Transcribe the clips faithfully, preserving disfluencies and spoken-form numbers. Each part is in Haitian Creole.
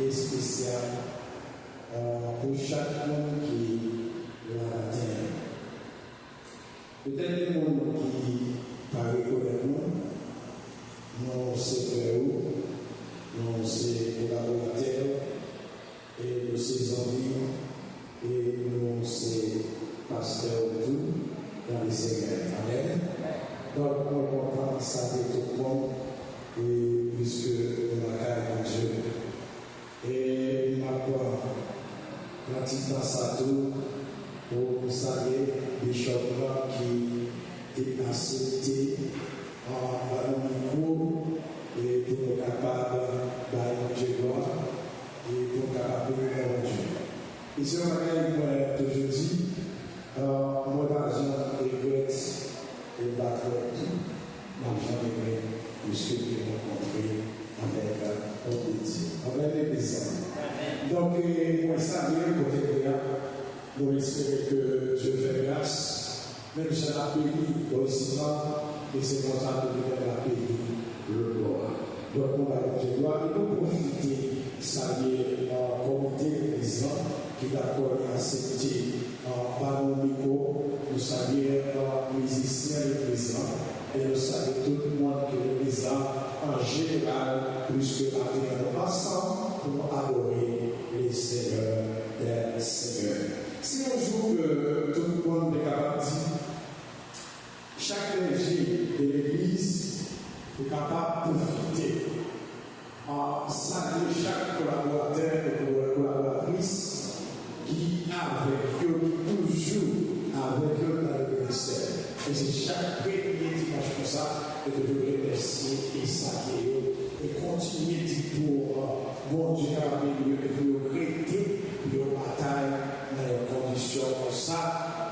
espesyal, euh, pou chak moun ki la maten an. Petèt gen moun ki pa rekonèt nou, nou se frè ou, nou se kolaboratè ou, e nou se zanmi ou, e nou se pastè ou tou nan le Senyè. Amèn. Donk, mwen kontan salye tout moun, e piske nou lakay Bondye. E m ap pran ti tan sa tou pou m salye bichòp lan ki te aksepte, ah, ban nou mikwo, e pou nou kapab bay Bondye glwa, e pou nou kapab beni non Bondye. E se yon bagay mwen toujou di, ah, mwen pa janm regrèt e m pa t wè tou, m ap janm regrèt, piske m te rankontre avèk, ah, Bondye. Amèn, legliz lan. Donk, e, mwen salye kote l ye a. Nou espere ke Dye fè gras. Menm jan n ap beni bò isit lan, e se konsa nou menm n ap beni lòt bò a. Donk, nou bay Bondye glwa e nou pwofite salye, euh, komite legliz lan ki dakò, li aksepte, euh, ba nou mikwo. Nou salye, euh, mizisyen legliz lan e nou salye tout moun ki legliz lan an jeneral, piske maten an nou ansanm pou nou adore le Seigneur des Seigneurs. Se yon jou ke tout moun te kapab di, chak klèje de legliz te kapab pwofite, a, salye chak kolaboratè e kolaboratris ki avèk yo, ki toujou avèk yo nan le ministè. E se chak premye dimanch konsa, nou toujou remèsye e salye yo e kontinye di pou, a, Bondye kapab beni yo e pou yo rete, pou yo batay nan yon kondisyon konsa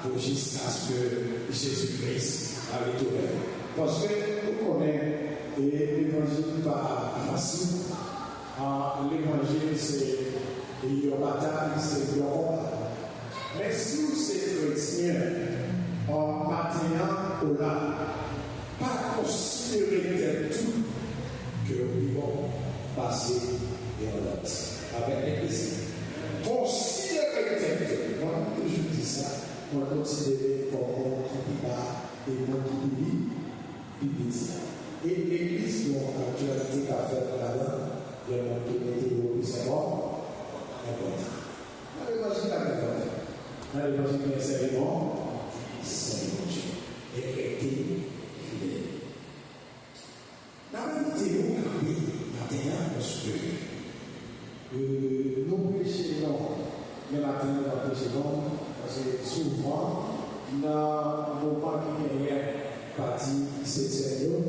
pou jiskaske Jezi Kris retounen. Paske nou konnen, e, levanjil pa fasil. A, levanjil se yon batay, se yon konba. Men si w se kretyen, a, maten an ou la, pa konsidere tèt ou ke w pi bon pase yon lòt. Avèk legliz. Konsidere tèt ou. Mwen toujou di sa, mwen konsidere kòm moun ki pi ba e moun ki pi, pi piti. E legliz nou aktyalite k ap fèt ladan, gen moun ki mete yo pi enpòtan. Nan levanjil la gen enpòtan. Nan levanjil gen sèvi bon, sèvi Bondye. E rete fidèl. N ap envite nou kanpe maten an, paske, euh, nou preche long, men maten an nou pa preche long, paske souvan, nan moman ki genyen pati setyèm yo,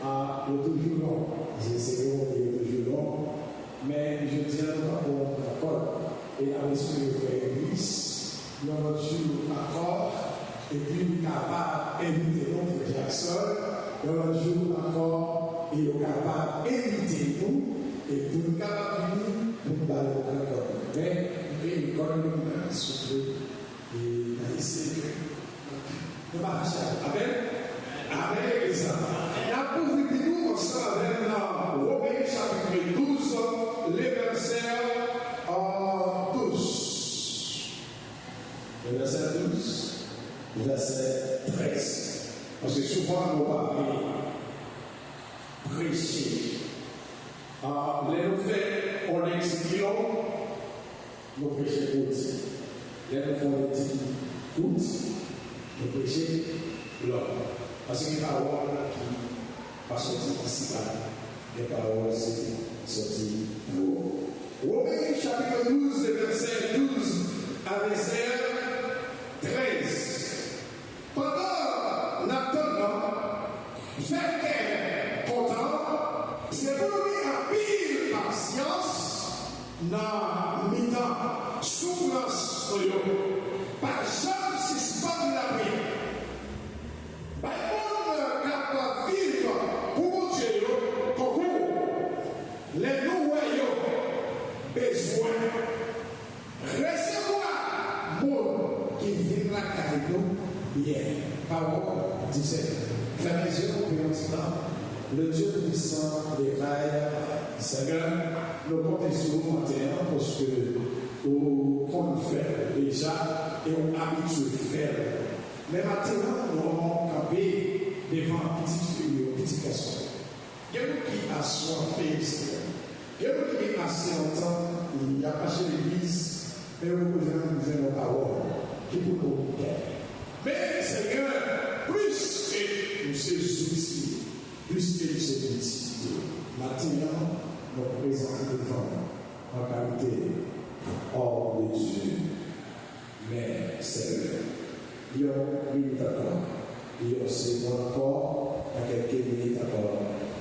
a, yo toujou long. Se, se yo, yo toujou long. Men jodi a, nou pa pran kòd. E n ap espere fè yo plis. Yon lòt jou ankò, epi li kapab envite nou, frè Jackson, yon lòt jou ankò, e yo kapab envite nou, e pou nou kapab vini, pou nou ba yo pran kòd. Men, nou gen kòd nou nan, souple, e n a eseye fè. Nou pa fache avè l. Amèn. Amèn, legliz la. N ap ouvri Bib nou ansanm avè m nan Women chapit douz, le vèsè, euh, douz. Le vèsè douz, vèsè trèz. Paske souvan nou pa vle preche. Ah, lè nou fè yon lekti ki long, nou preche kout. Lè nou fè yon lekti ki kout, nou preche long. Paske gen pawòl ki pa soti isiba, gen pawòl se soti anwo. Women chapit douz, vèsè douz a vèsè trèz. Pandan n ap tann nan, fè kè kontan, se pou nou gen anpil pasyans nan mitan soufrans nou yo. Pa janm sispann lapriyè. Bay moun k ap viv pou Bondye yo konkou lè nou wè yo bezwen. Resevwa moun ki vin lakay nou byen. Pawòl di Senyè. Fèmen zye nou pou yon ti tan. Le Dieu Tout-Puissant, l'éveil Senyè, nou konte sou ou maten an paske ou konn fè l deja e ou abitye fè l. Men maten an, nou annik kanpe devan pitit fi w yo, pitit gason w. Gen moun ki aswafe, Senyè. Gen moun ki gen ase lontan, y ap mache legliz, men yo bezwen jwenn yon pawòl ki pou nou kè. Men, Senyè, plis ke nou se zouti, plis ke nou se pitit, maten an, nou prezante devan w an kalite òm de Dye. Men, Senyè, yon minit ankò, yon segonn ankò, nan kèlke minit ankò,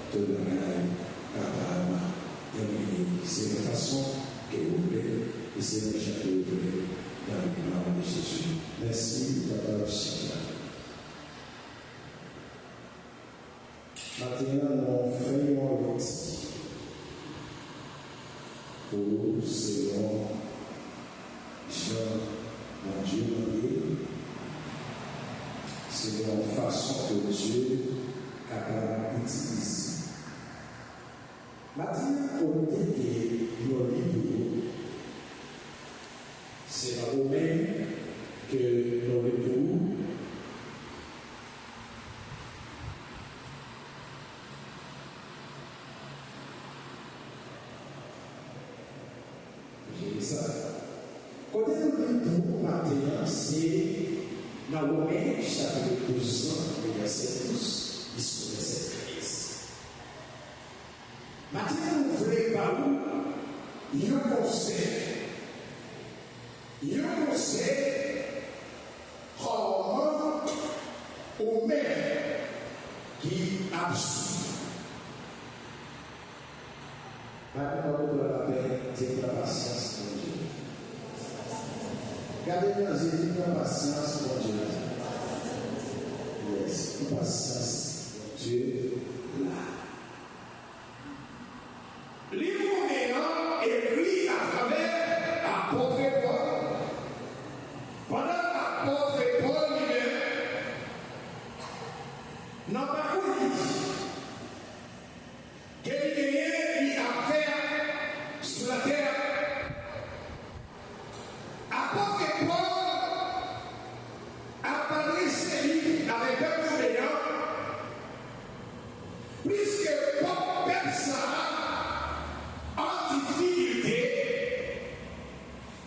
tout bagay kapab devni se yon fason ke ou vle, e se yon jan ke ou vle, dans le nom de Jésus. Mèsi, ou kapab chita. Maten an, nou fè yon lekti pou selon jan Bondye mande, selon fason ke Dye kapab itilize. Maten an, kote ke nou li pou ou, se nan Women ke nou li pou ou. Jere sa. Kote nou li pou maten an, se nan Women chapit douz lan, vèsè douz jis vèsè trèz. Maten an, nou vle ba ou yon konsèy. Yon konsèy kòman ou menm ki ap swiv. Bay moun nan ou pran lapè, di pran pasyans, Bondye. Gade nan je li, pran pasyans, Bondye. Yes, pran pasyans, Bondye la. Liv Women an ekri atravè apot Pòl. Pandan apot Pòl li menm, nan pakou li, ke li genyen li ap fè sou latè a, apot Pòl ap adrese li avèk pèp Women an, pliske pòp pèp sa a an difikilte,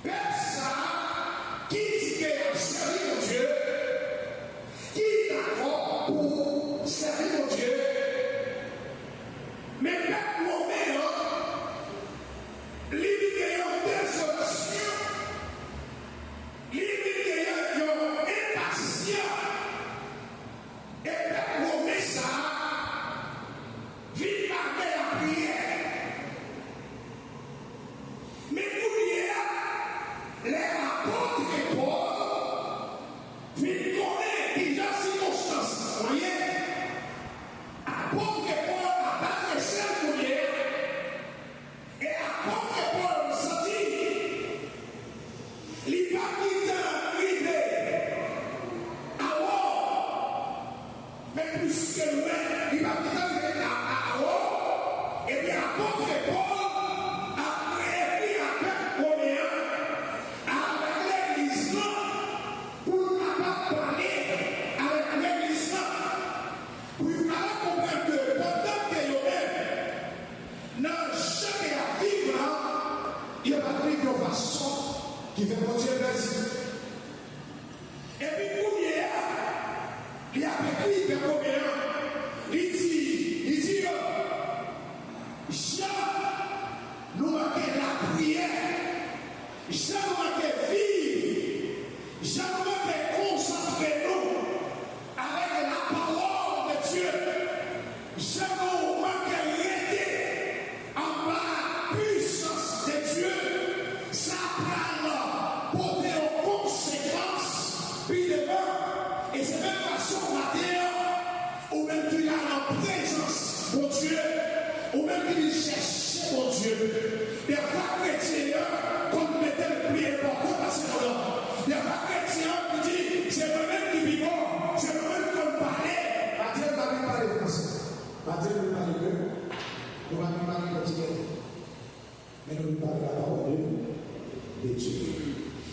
pèp sa a ki di ke y ap sèvi Bondye, ki dakò pou sèvi Bondye, men pèp Women an, li vin gen yon dezolasyon, li vin gen yon, yon enpasyan, e pèp Women sa a vin lame lapriyè. Men kounye a, lè apot Pòl vin konnen kijan sikonstans lan ye, apot Pòl ap adrese l kounye a, e apot Pòl santi li p ap gentan rive awò. Men pliske lwen, li p ap gentan rive a, a, awò. Epi apot Pòl ap ekri a pèp Women an, avèk legliz lan, pou l kapab pale avèk legliz lan, pou yo kapab konprann ke pandan ke yo menm, nan jan ke y ap viv la, yo p ap viv yon fason ki fè Bondye plezi. Epi kounye a, li ap ekri pèp Women an, li di, li di yo, jan nou manke lapriyè, jan nou manke viv, jan nou manke konsantre nou avèk lapawòl de Dye, jan nou manke rete anba pisans de Dye, sa pral pote yon konsekans pi devan. E se menm fason maten an, ou menm ki la nan prezans Bondye, ou menm ki vin chèche Bondye. Dèfwa kretyen an konn mete l pi enpòtan pase nou la. Dèfwa kretyen an Nous parlons la parole de Dieu.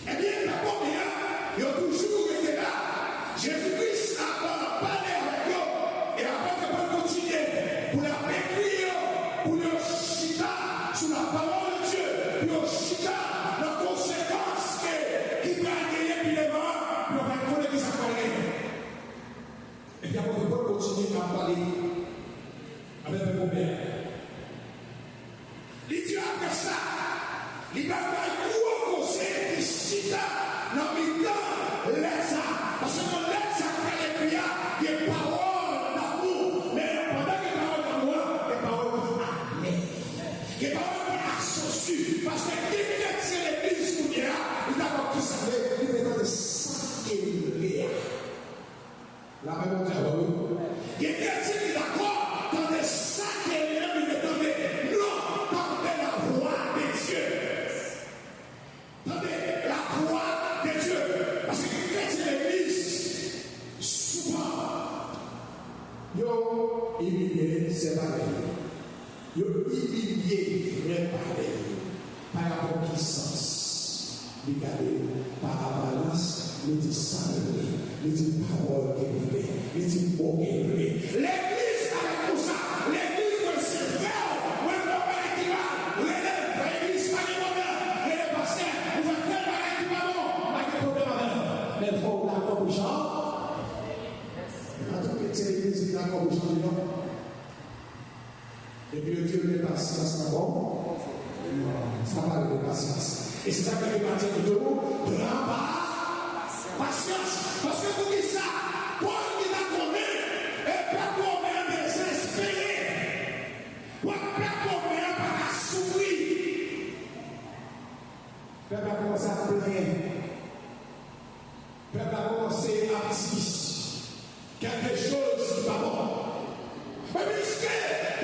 Ebyen, nan moman an, yo toujou rete la. Jezi Kris ap pale avèk yo. E apre, yo pral kontinye pou l ap ekri yo, pou yo chita sou la parole de Dieu, pou yo chita nan konsekans ke, ki pral genyen pi devan an, pou yo pral konnen ki sa k pral genyen. Epi apre, Pòl kontinye ap pale avèk pèp Women an. Li di apre sa, li pral bay gwo koze ki chita nan mitan lèt sa. Paske nan lèt sa k pral ekri a, gen pawòl damou. Men pandan gen pawòl damou an, gen pawòl ki amè. Gen pawòl ki asosye. Paske gen kretyen legliz kounye a, li ta konn ki sa vle, li vle tande sa ke li vle a. Lapè Bondye avè w, wi. Gen kretyen ki dakò tande sa ke li menm li vle tande. Non, tande la voix de Dieu. Tande la voix de Dieu. Paske gen kretyen legliz, souvan, yo imilye sè parèy yo. Yo imilye frè parèy yo. Pa rapò ki sans li gade, pa aparans, li di sa l vle, li di pawòl ke l vle, li di mo ke l vle. Legliz avèk konsa, legliz mwen se frè w, mwen fè yon bagay ki mal, rele legliz, pa gen pwoblèm, rele pastè, ou fè tèl bagay ki pa bon, pa gen pwoblèm avè l. Men fò w dakò pou chanje. Antanke se legliz ki dakò pou chanje, non. Epi yo di yo gen pasyans nan bon. Sa pale de pasyans. E se sa k fè ke Matye di tou, pran pa, pasyans. Paske poukisa? Pòl ki ta konnen, e pèp Women an dezespere. Pèp Women an pa ka soufri. Pèp la kòmanse ap plenyen. Pèp la kòmanse ap di kèlke choz ki pa bon. Men piske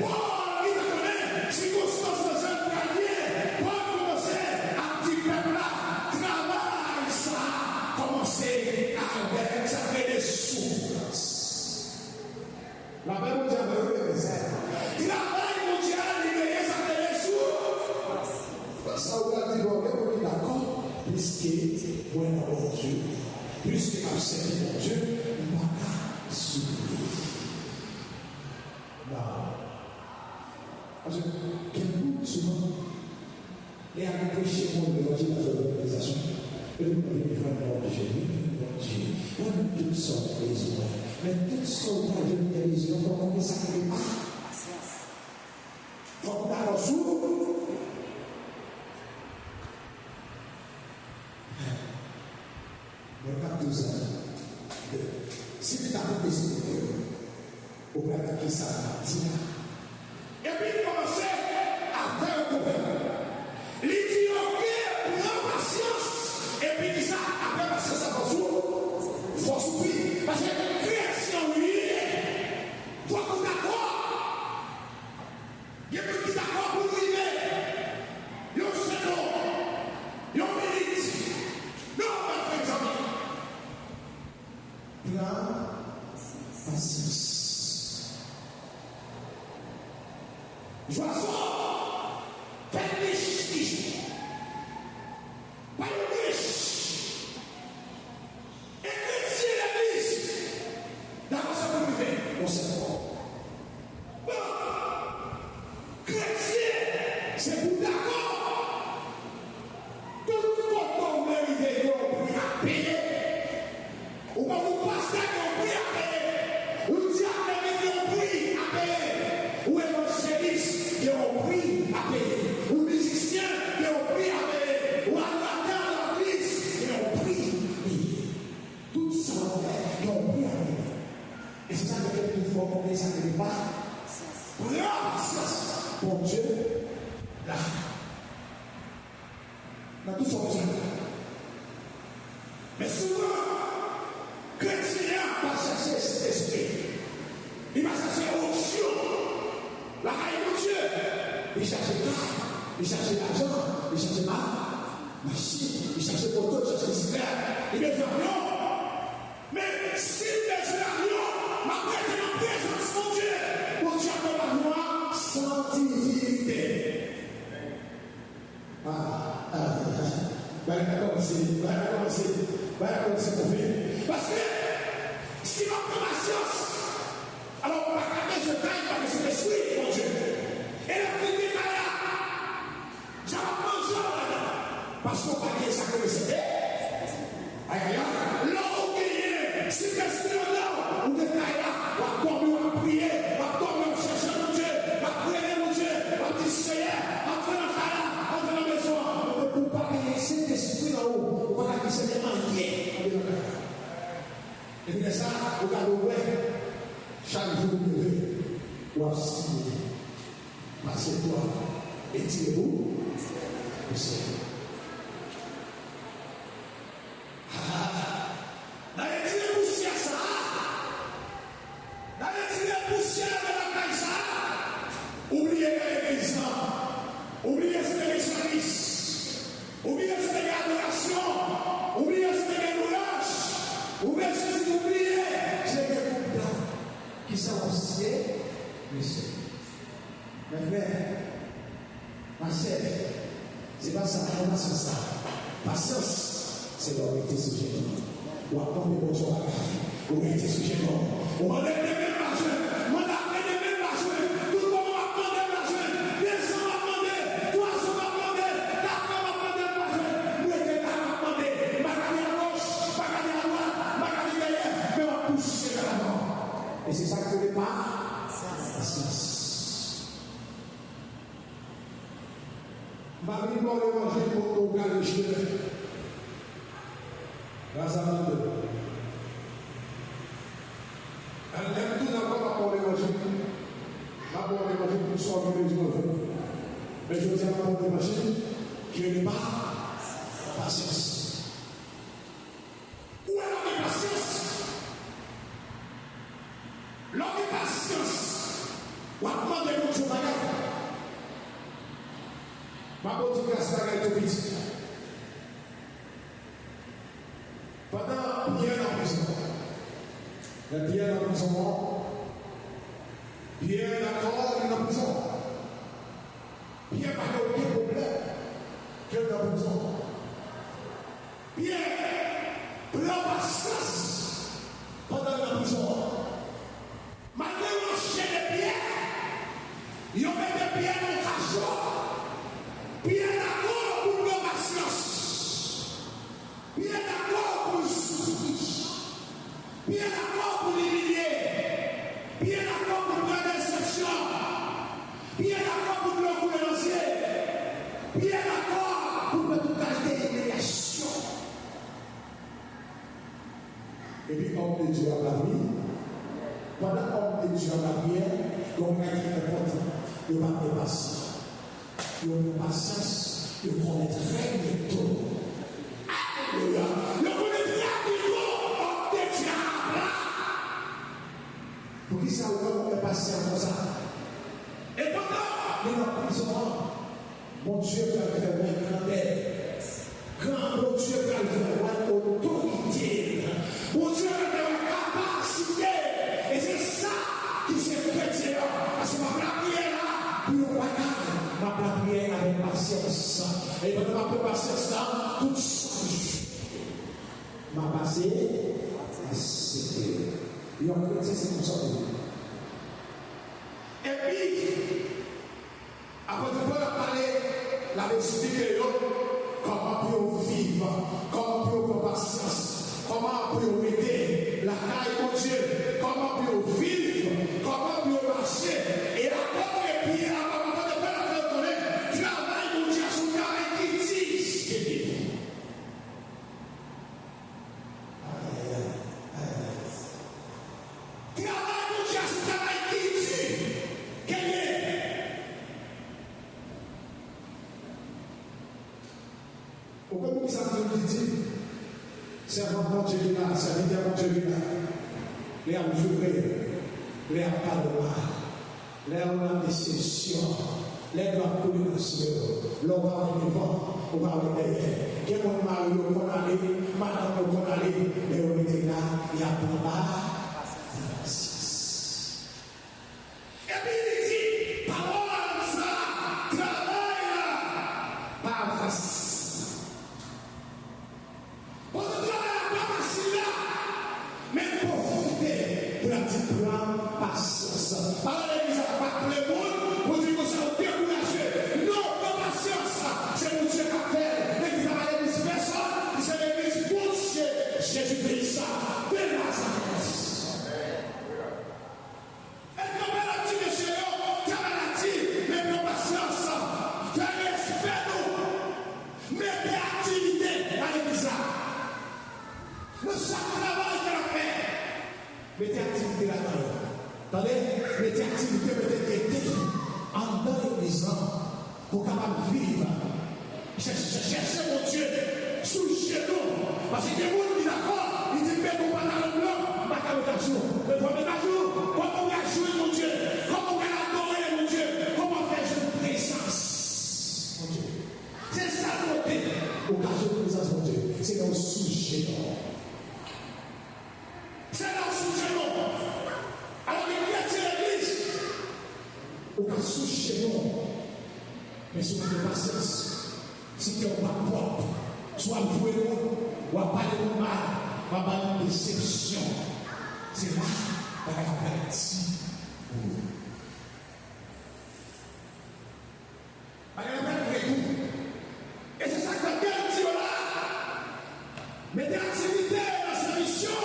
Pòl li te konnen sikonstans nan jan l pral ye, Pòl kòmanse ap di pèp la, travay sa a kòmanse avèk sa k rele soufrans. Lapè Bondye avè w, frè e sè. Travay Bondye a, li genyen sa k rele soufrans. Sa w pral di, bon, gen moun ki dakò, piske mwen nan Bondye, piske m ap sèvi Bondye, m pa ka soufri. Non. Paske gen moun souvan, lè y ap preche moun levanjil, y ap fè evanjelizasyon, yo di moun vin jwenn Bondye, vin jwenn Bondye. Mwen, tout sa w bezwen, men tout sa w ta jwenn nan Bondye, fò w gen sa k rele pasyans. Fòk ou dakò sou. Mwen p ap di w sa. Si li ta koute sou mwen, ou pral di kisa l ap di la. Epi li kòmanse ap fè yo konprann. Li di, oke, pran pasyans. Epi kisa? Apre pasyans la, fò w sou, fò w soufri. Paske kretyen ou ye, fòk ou dakò. Gen moun ki dakò pou nou rive yon segonn, yon minit. Non, mè frè, zanmi. Pran pasyans. Jwazo fè nich ki jou. Pa yon nich. E kretyen legliz, dakò sa pou rive yon sèl fwa. Bon, kretyen, se pou dakò. Tout kote w vle rive, gen yon pri ap peye. Ou kòm ou pastè, gen yon pri ap peye. Ou dyak, gen yon pri ap peye. Ou evanjelis, gen yon pri ap peye. Ou mizisyen, gen yon pri ap peye. Ou adoratè, adoratris, gen yon pri ap peye. Tout sa w fè, gen yon pri ap peye. E se sa k fè ke nou fò konnen sa ke nou pa. Pran pasyans. Bondye la. Nan tout sa w bezwen. Men souvan, kretyen an pa chache Sentespri. Li pa chache onksyon lakay Bondye. Li chache kay, li chache lajan, li chache ma-, machin, li chache moto, li chache bisiklèt, li bezwen avyon. Men si l bezwen avyon, m ap rete nan prezans Bondye. Bondye ap ban m avyon an san difikilte. Ah, ah, ah. Bagay la kòmanse, bagay la kòmanse, bagay la kòmanse move. Paske, si w ap pran pasyans, alò, ou pa ka bezwen kay, pa gen Sentespri Bondye. E lè w kite kay la, dyab ap manje w ladan. Paske w pa gen sa k rele Sentespri. Ay, ay, ay. Lè w genyen Sentespri anndan w, ou gen kay la, w ap dòmi, w ap priye, w ap dòmi, w ap chèche Bondye, w ap rele Bondye, w ap di, Seyè, antre nan kay la, antre nan mezon an. Men pou w pa genyen Sentespri nan ou, ou pa ka gen Sentespri anyen anndan kay la. Epi lè sa, ou gade, ou wè, chak jou ou leve, w ap siye. Pase dwa, etire pou, pou Seyè. Nan retire pousyè sa a, nan retire pousyè nan lakay sa a, ou bliye gen legliz lan, ou bliye se te gen sèvis, ou bliye se te gen adorasyon, ou bliye se te gen lwanj, ou bliye se te gen gwoup dan. Kisa w ap siye? Mesye. Men frè, ma sè, se pa sa, pran pasyans la. Pasyans, se lè w rete sou jenou w. W ap mande Bondye yon bagay, ou rete sou jenou w. Ou mande demen, l pa jwenn. Mande apre demen, l pa jwenn. Tout moman w ap mande, l pa jwenn. Dezan w ap mande, twazan w ap mande, katran w ap mande, l pa jwenn. M rete la, m ap mande. M pa gade agoch, m pa gade adwat, m pa gade dèyè, men w ap pouse nan lavan. E se sa k rele pa, pasyans. M pa vin ba w levanjil pou, pou w gade chemen. Gras a Bondye. Lè m tounen ankò, m ap ba w levanjil. M ap ba w levanjil pou sa w gen bezwen jwenn. Men jodi a, m ap ba w levanjil ki rele pa, pasyans. Ou wè lè w gen pasyans? Lè w gen pasyans, w ap mande Bondye yon bagay. M ap ba w ti gras bagay tou piti. Pandan Pyè nan prizon, lè Pyè nan prizon an, Pyè dakò li nan prizon. Pyè pa gen okenn pwoblèm ke l nan prizon. Pyè pran pasyans pandan l nan prizon an. Malgre yo anchene Pyè, yo mete Pyè nan yon kacho, Pyè dakò pou l pran pasyans. Pyè dakò pou l soufri. Pyè dakò pou l imilye. Pyè dakò pou l pran desepsyon. Pyè dakò pou dlo koule nan zye. Pyè dakò pou l pran tout kalite imilyasyon. Epi òm de Dye ap lapriyè. Pandan òm de Dye ap lapriyè, gen yon bagay ki enpòtan. Yo pa enpasyan. Yo gen pasyans, yo konnen trè byento. Alelouya! Yo konnen trè byento òm de Dye a ap la. Poukisa ou wè ou enpasyan konsa? E pandan li nan prizon an, Bondye pral fè w wè grandè l. Gran Bondye pral fè w wè otorite l. Bondye pral fè w wè kapasite l. E se sa ki se kretyen an. Paske m ap lapriyè la pou yon bagay. M ap lapriyè avèk pasyans. E pandan m ap pran pasyans la, tout sa m ap pase, aksepte. Yon kretyen se konsa pou li. Epi, apot Pòl ap pale, l ap eksplike yo kòman pou yo viv, kòman pou yo pran pasyans, kòman pou yo rete lakay Bondye, kòman pou yo viv, kòman pou yo mache. E apot Pyè ap, apot Pòl ap fè yo konnen travay Bondye a se yon travay ki di. Travay Bondye a se yon travay ki di. Kenbe. Ou konn poukisa m di w ki di? Sèvant Bondye ki la, sèvitè Bondye ki la, lè y ap joure, lè y ap pale w la, lè yo nan desepsyon, lè dlo ap koule nan zye yo, lè w pa wè devan, ou pa wè dèyè. Gen moun mari yo konn ale, madanm yo konn ale, men yo rete la, y ap pran pa, pasyans. Epi li di, pawòl sa, travay la, pa Pandan travay la pa fasil la, men pwofite pou l ap di pran pasyans. Pawòl legliz la pa kle moun pou di konsa ou dekouraje. Non, pran pasyans. Se Bondye k ap fè l. Legliz la pa legliz pèsòn, li se legliz Bondye, Jezi Kris de Nazarèt. E kanpe l ap di mesye yo, travay la di, men pran pasyans, fè respè nou, mete aktivite nan legliz la. Nan chak travay ke n ap fè, mete aktivite ladan yo. Tande, mete aktivite, mete gete anndan legliz lan. Pou w kapab viv. Chèche, chèche Bondye sou jenou. Paske gen moun ki dakò, li di, "M mete yon pantalon blan, m pa ka met ajou." Men fò w met ajou. Kòman w ka jwenn Bondye? Kòman w ka adore Bondye? Kòman w fè jwenn prezans Bondye? Se sèl kote ou ka jwenn prezans Bondye. Se lè w sou jenou. Se la w sou jenou. Alò, gen kretyen legliz, ou ka sou jenou. Men si w pa gen pasyans, si kè w pa pwòp, si w ap joure moun, w ap pale moun mal, w ap bay moun desepsyon, se la bagay la pral di pou ou. Bagay la pral red tou. E se sa k fè Pè di yo la. Mete aktivite nan sèvis yo.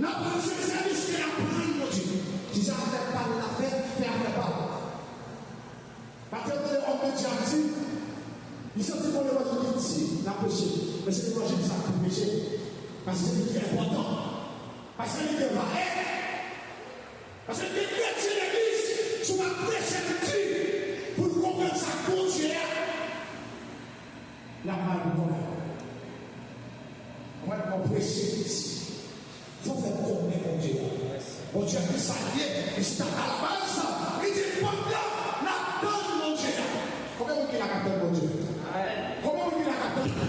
Nan pran sèvis ke n ap pran Bondye. Kisa afè pa l ap fè, fè afè pa l. Pastè tande òm Bondye ap di, li santi gon levanjil ki di, l ap preche. Men se levanjil sa pou preche. Paske se li ki enpòtan. Paske li gen valè. Paske gen kretyen legliz, si w pa preche l di pou l konprann sa k Bondye a, l ap mal pou konnen. Mwen, mwen preche l di, fò w fè l konnen Bondye a. Bondye a ki sa l ye, e chita alabaz, li di, pandan n ap tann Bondye a. Konbyen moun ki la k ap tann Bondye? Konbyen moun ki la k ap tann Bondye?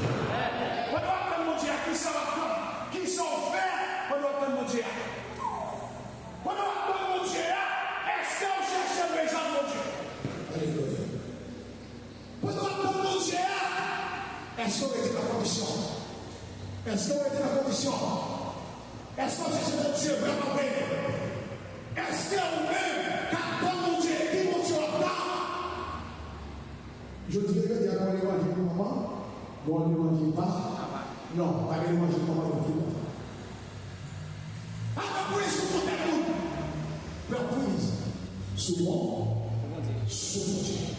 Pandan w ap tann Bondye a, kisa w ap tann? Kisa w fè pandan w ap tann Bondye a? Pandan w ap tann Bondye a, èske w chèche prezans Bondye? Alelouya. Pandan w ap tann Bondye a, èske w rete nan kondisyon? Èske w rete nan kondisyon? Èske w chèche Bondye vrèman vre? Èske ou menm k ap tann Bondye, ki Bondye w ap tann? Jodi a, jodi a, gon levanjil manman, gon levanjil pa. Non, pa gen levanjil manman, levanjil papa. Pa pran priz sou kontèk moun. Pran priz sou moun, sou Bondye.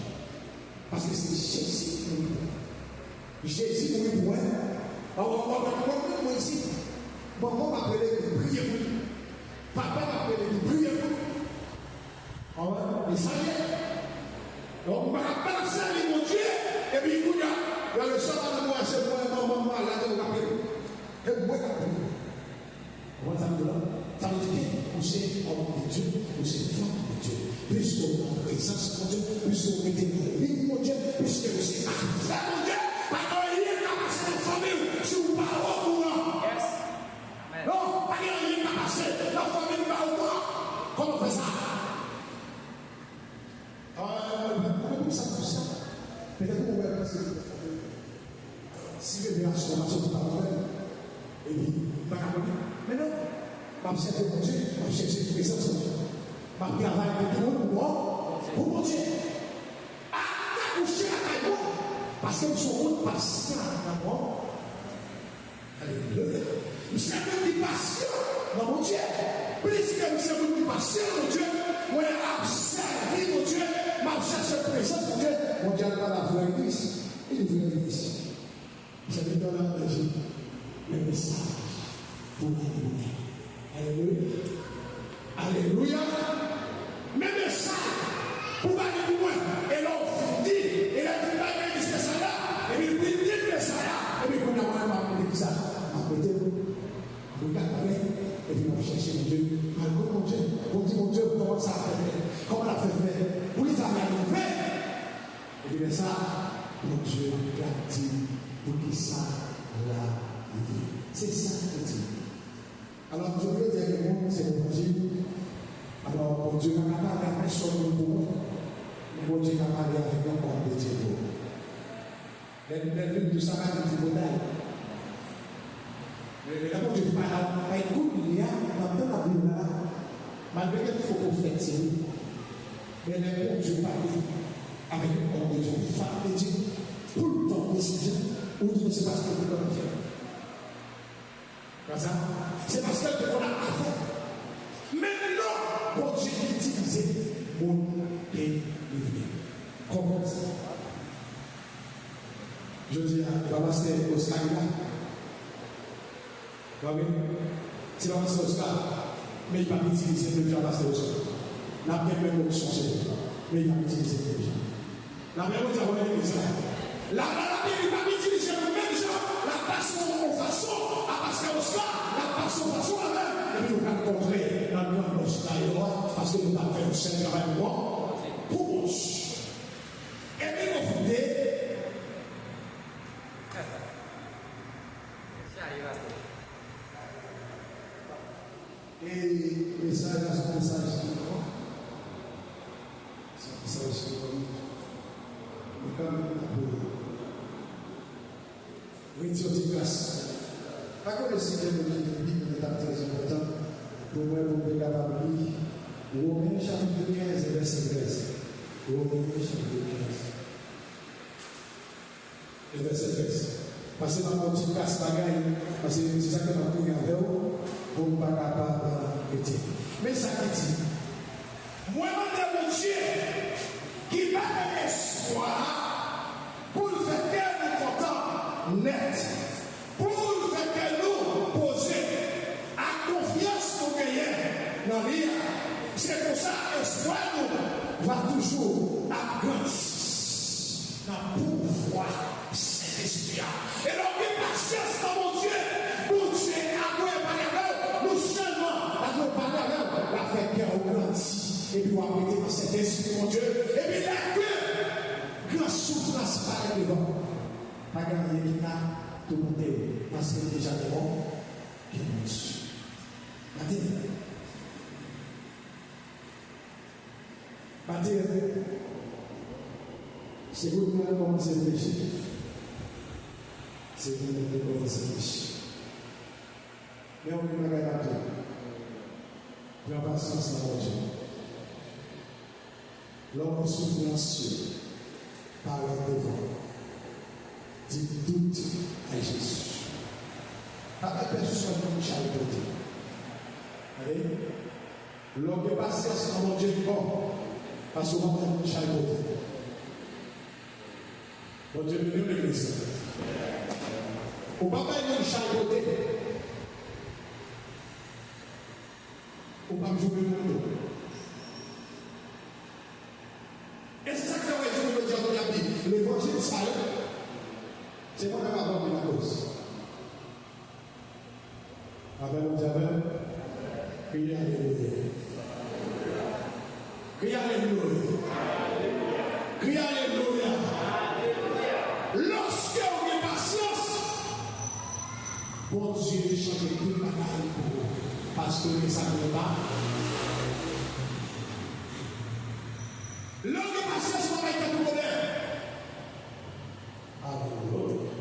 Paske se Jezi ki mouri pou mwen. Jezi mouri pou mwen. An, an, an, mwen menm, mwen di, manman m ap rele, li priye pou li. Papa m ap rele, li priye pou li. Anwè, e sa l ye. Donk, m pa ka pa sèvi Bondye, epi kounye a, lè le sa madanm mwen se mwen, manman m malad, yo raple. E mwen k ap priye. Konprann sa m di w la? Sa vle di ke ou se òm de Dye, ou se fanm de Dye. Piske w nan prezans Bondye, piske w rete nan liy Bondye, piske ou se afè Bondye, pa gen anyen k ap pase nan fanmi w si w pa okouran. Non, pa gen anyen k ap pase nan fanmi m pa okouran. Kòman w fè sa? Ah, mwen, mwen, mwen, mwen, sa, sa. Petèt ou wè, paske si revelasyon pa soti pa mwen menm, epi m pa ka konnen. Men non, m ap chèche Bondye, m ap chèche prezans Bondye. M ap travay pou ki moun? Pou mwen, pou Bondye. Ata kouche lakay mwen, paske m se yon moun pasyan nan mwen. Alelouya. M se moun ki pasyan nan Bondye. Plis ke m se moun ki pasyan nan Bondye, mwen ap sèvi Bondye, m ap chèche prezans Bondye. Bondye al pale a frè Elis. Li di frè Elis, sèvitè w la pèdi, men mesaj pou w ale pou mwen. Alelouya. Alelouya. Men mesaj pou w ale pou mwen. E lè w fin di, e lè w fin bay Elis mesaj la, epi l fin di l mesaj la, epi kounye a mwen menm m ap mete kisa? M ap mete l. Mwen ka pale, epi m ap chèche Bondye. M al kot Bondye. Pou m di Bondye, kòman sa fè fèt? Kòman l ap fè fèt? Poukisa sa rive? Epi lè sa, Bondye ap di poukisa l rive. Se sa k di. Alò, jodi a, gen moun, se levanjil. Alò, Bondye pa ka pale a pèsòn moun pou mwen. Men Bondye ka pale avèk yon òm de Dye pou ou. Lè, lè l vin tou sa pa di tripotay. Men, men lè Bondye pa la, bay kounye a, nan tan n ap viv la, malgre gen fo pwofèt, se vre. Men lè Bondye pale avèk yon òm de Dye, yon fanm de Dye, pou l pran desizyon, ou di nou se paske l te konn fè. Konsa, se paske l te konn ap fè. Men non, Bondye itilize moun delivre. Konprann sa. Jodi a, e pa pastè Oscar ki la. Tande? Se pa pastè Oscar, men li p ap itilize menm jan pastè Oscar. N ap gen menm onksyon, se vre, men li p ap itilize menm jan. Lamen Bondye avè legliz la. La, la, Labib pa itilize nou menm jan, l ap pase yon fason a pastè Oscar, l ap pase yon fason avè m, epi nou pral kontre nan gran nòs la yo a, paske nou t ap fè yon sèl travay pou, pou Bondye. Epi nou kite. Chaje pastè. E mesaj la se yon mesaj ki bon. Se yon mesaj ki bon. Men kanmenm, n ap redi yon ti gras. Pa konnen si gen moun ki gen Bib, men li t ap trè enpòtan pou mwen, pou m te kapab li Women chapit kenz e vèsè trèz. Women chapit kenz. E vèsè trèz. Pase m ap fè yon ti kras bagay, pase se sa ke m ap kouri avè w, pou m pa kapab rete. Men sa ki di, mwen mande Bondye, ki ba nou espwa, pou l fè kè nou kontan nèt, pou l fè kè nou poze, ak konfyans nou genyen nan li a. Se konsa, espwa nou va toujou ap grandi nan pouvwa Sentespri a. E lè w gen pasyans nan Bondye, Bondye ap pale avè w, non sèlman l ap pale avè w, l ap fè kè w grandi, epi w ap rete nan Sentespri Bondye, epi lè ke gran soufrans parèt devan w, pa gen anyen ki ka toumante w, paske l deja te bon, gen Bondye. Maten, Maten, se kounye a l kòmanse reflechi. Se kounye a l kòmanse reflechi. Men yon bagay m ap di w. Pran pasyans nan Bondye. Lè w wè soufrans yo parèt devan w, di tout a Jezi. Pa bay pèsonn moun chay pote. Tande? Lè w gen pasyans nan Bondye, li bon, paske w pa bay moun chay pote. Bondye beni w, legliz. Ou pa bay moun chay pote. Ou p ap joure moun tou. E se sa k fè w wè jounen jodi a, moun ap di, levanjil sa yo, se mwen menm ap anpil akoz. Avè w, di avè m, kriye alelouya. Kriye alelouya. Kriye alelouya. Lòske w gen pasyans, Bondye chanje tout bagay pou ou. Paske w gen sa ki pa. Lè w gen pasyans, w pa bay tèt ou pwoblèm. Alelouya.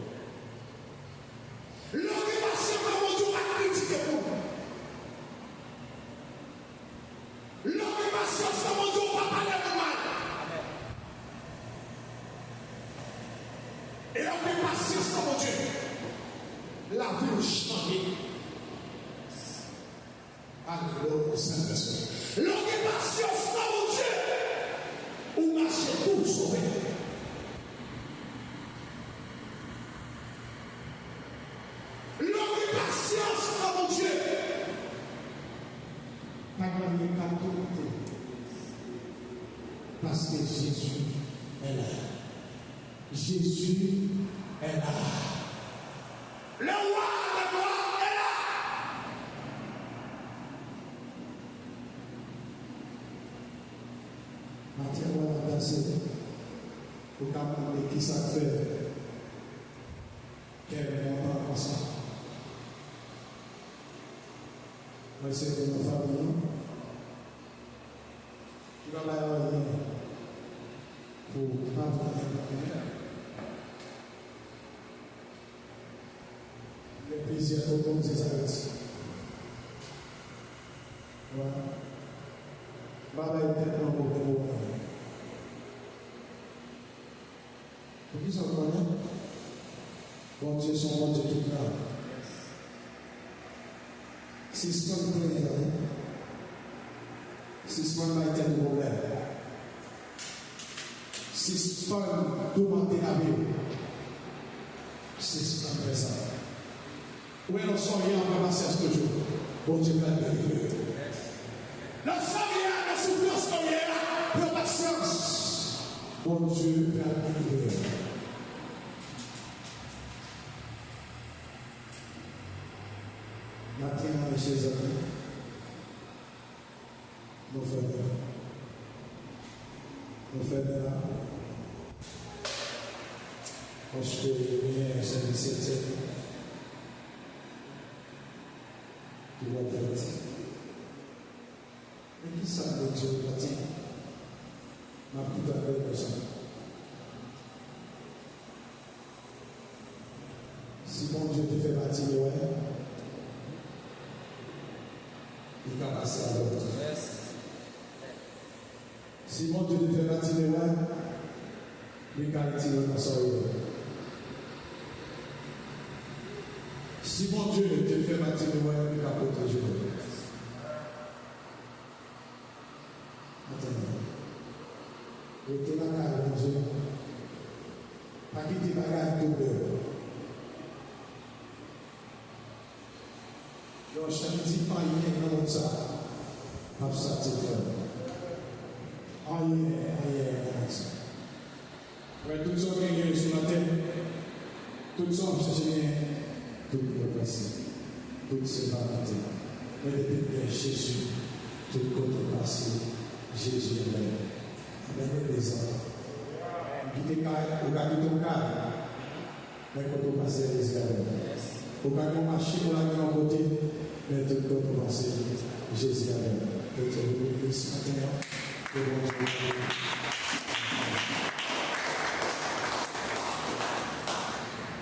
Lè w gen pasyans nan Bondye, w pa kritike moun. Lè w gen pasyans nan Bondye, w pa pale moun mal. E lè w gen pasyans nan Bondye, lavi w chanje. Alelouya, Sentespri. Lè w gen pasyans nan Bondye, ou mache tou sove. Lè w gen pasyans nan Bondye, pa gen anyen k ap toumante w. Paske Jezi est là. Jezi est là. Le roi des rois est là. Maten an, w ap danse. Ou ka mande kisa k fè kè m kontan konsa. Mwen se pou yon fanmi ki pa bay anyen pou travay. Bondye sa rete. Wa. Pa bay tèt nan pwoblèm ou an. Poukisa w konnen? Bondye se yon Bondye ki gran. Sispann plenyen tande. Sispann bay tèt ou pwoblèm. Sispann toumante lavi w. Sispann fè sa. Ou wè, lòske w ye a, pran pasyans toujou. Bondye pral delivre w. Lòske w ye a, nan soufrans ke w ye a, pran pasyans. Bondye pral delivre w. Maten an, mezanmi, nou fèmen la. Nou fèmen la. Paske genyen sèvis etèn ki pral fèt. Men ki sa m vle di w maten? M ap koute avèk nou sa. Si Bondye te fè Batime wè, li ka pase avè w tou. Si Bondye te fè Batime wè, li ka retire w nan sa w ye. Si Bondye te fè Batime wè, li ka pwoteje w. Antann. Rete lakay Bondye. Pa kite bagay touble w. Yon chan ki di anyen nan mond sa p ap satisfè w. Anyen, anyen nan mond sa. Wè, tout sa w genyen sou latè, tout sa w ap chèche genyen, tout yo prese, tout se vanite. Men depi w gen Jezi, tout kote w pase, Jezi avè w. Amèn, legliz la. Kite kay, ou ka kite yon kay. Men kote w pase, Jezi avè w. Ou ka gen yon machin, ou lage yon kote, men tout kote w pase, Jezi avè w. Bondye beni w maten an. Ke Bondye beni w.